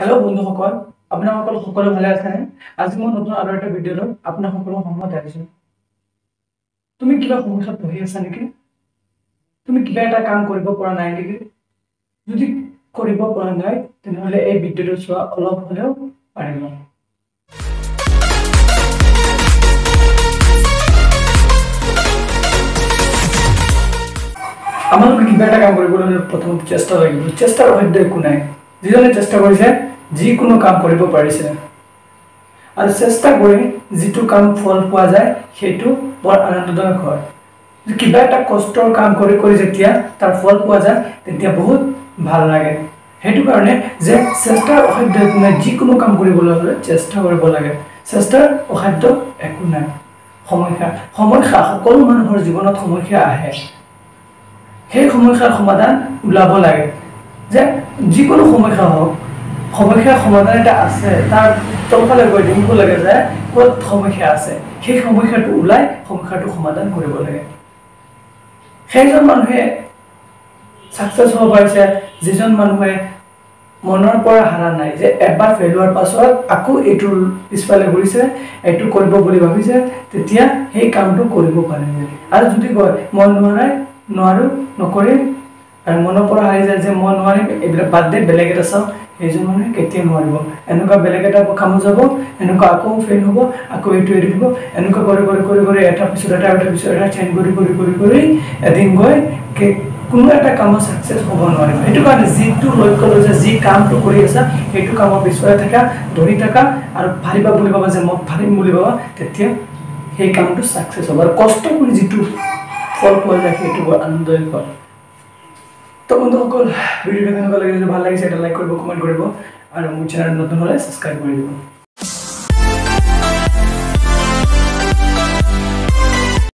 Hello' বন্ধুসকল, আপোনালোক সকলো ভালে আছেনে? আজি মই নতুন আৰু এটা ভিডিঅ' লৈ আপোনালোকৰ সন্মুখত আহিছোঁ। তুমি কিবা সমস্যাত বহি আছা নেকি? তুমি কিবা এটা কাম কৰিব পৰা নাই নেকি? যদি কৰিব পৰা নাই, তেনেহ'লে এই ভিডিঅ'টো চোৱা, অলপ হ'লেও পাৰিব। আমালোকে কিবা এটা কাম কৰিবলৈ হ'লে প্ৰথমতে চেষ্টা লাগিব। চেষ্টাৰ অসাধ্য একো নাই। যিজনে চেষ্টা কৰিছে, যিকোনো কাম কৰিব পাৰিছে। আৰু চেষ্টা কৰি যিটো কাম ফল পোৱা যায়, সেইটো বৰ আনন্দদায়ক হয়। কিবা এটা কষ্টৰ কাম কৰি কৰি যেতিয়া তাৰ ফল পোৱা যায়, তেতিয়া বহুত ভাল লাগে। সেইটো কাৰণে যে চেষ্টাৰ অসাধ্য একো নাই। যিকোনো কাম কৰিবলৈ হ'লে চেষ্টা কৰিব লাগে। চেষ্টাৰ অসাধ্য একো নাই। সমস্যা, সমস্যা সকলো মানুহৰ জীৱনত সমস্যা আহে। সেই সমস্যাৰ সমাধান ওলাব লাগে। যে যিকোনো সমস্যা হওক, সমস্যাৰ সমাধান এটা আছে। তাৰ তলফালে গৈ দেখিব লাগে যে ক'ত সমস্যা আছে। সেই সমস্যাটো ওলাই সমস্যাটো সমাধান কৰিব লাগে। সেইজন মানুহে ছাকচেছ হ'ব পাৰিছে, যিজন মানুহে মনৰ পৰা হাৰা নাই, যে এবাৰ ফেইল হোৱাৰ পাছত আকৌ এইটোৰ পিছফালে ঘূৰিছে, এইটো কৰিব বুলি ভাবিছে, তেতিয়া সেই কামটো কৰিব পাৰে। আৰু যদি কয় মই নোৱাৰাই, নোৱাৰোঁ, নকৰিম, আৰু মনৰ পৰা হাৰি যায় যে মই নোৱাৰিম, এইবিলাক বাদ দে, বেলেগ এটা চাওঁ, সেইজন মানুহে কেতিয়াও নোৱাৰিব। এনেকুৱা বেলেগ এটা কামত যাব, এনেকুৱা আকৌ ফেইল হ'ব, আকৌ এইটো এৰি দিব। এনেকুৱা কৰি কৰি কৰি কৰি এটাৰ পিছত এটা, এটাৰ পিছত এটা চেঞ্জ কৰি কৰি কৰি কৰি এদিন গৈ কোনো এটা কামত ছাকচেছ হ'ব নোৱাৰিব। সেইটো কাৰণে যিটো লক্ষ্য লৈছা, যি কামটো কৰি আছা, সেইটো কামৰ পিছফালে থাকা, ধৰি থাকা, আৰু পাৰিবা বুলি ভাবা যে মই পাৰিম বুলি ভাবা, তেতিয়া সেই কামটো ছাকচেছ হ'ব। আৰু কষ্ট কৰি যিটো ফল পোৱা যায়, সেইটো বৰ আনন্দদায়ক হয়। তো বন্ধুসকল, ভিডিঅ'টো কেনেকুৱা লাগিছে? ভাল লাগিছে এটা লাইক কৰিব, কমেণ্ট কৰিব, আৰু মোৰ চেনেল নতুন হ'লে ছাবস্ক্ৰাইব কৰি দিব।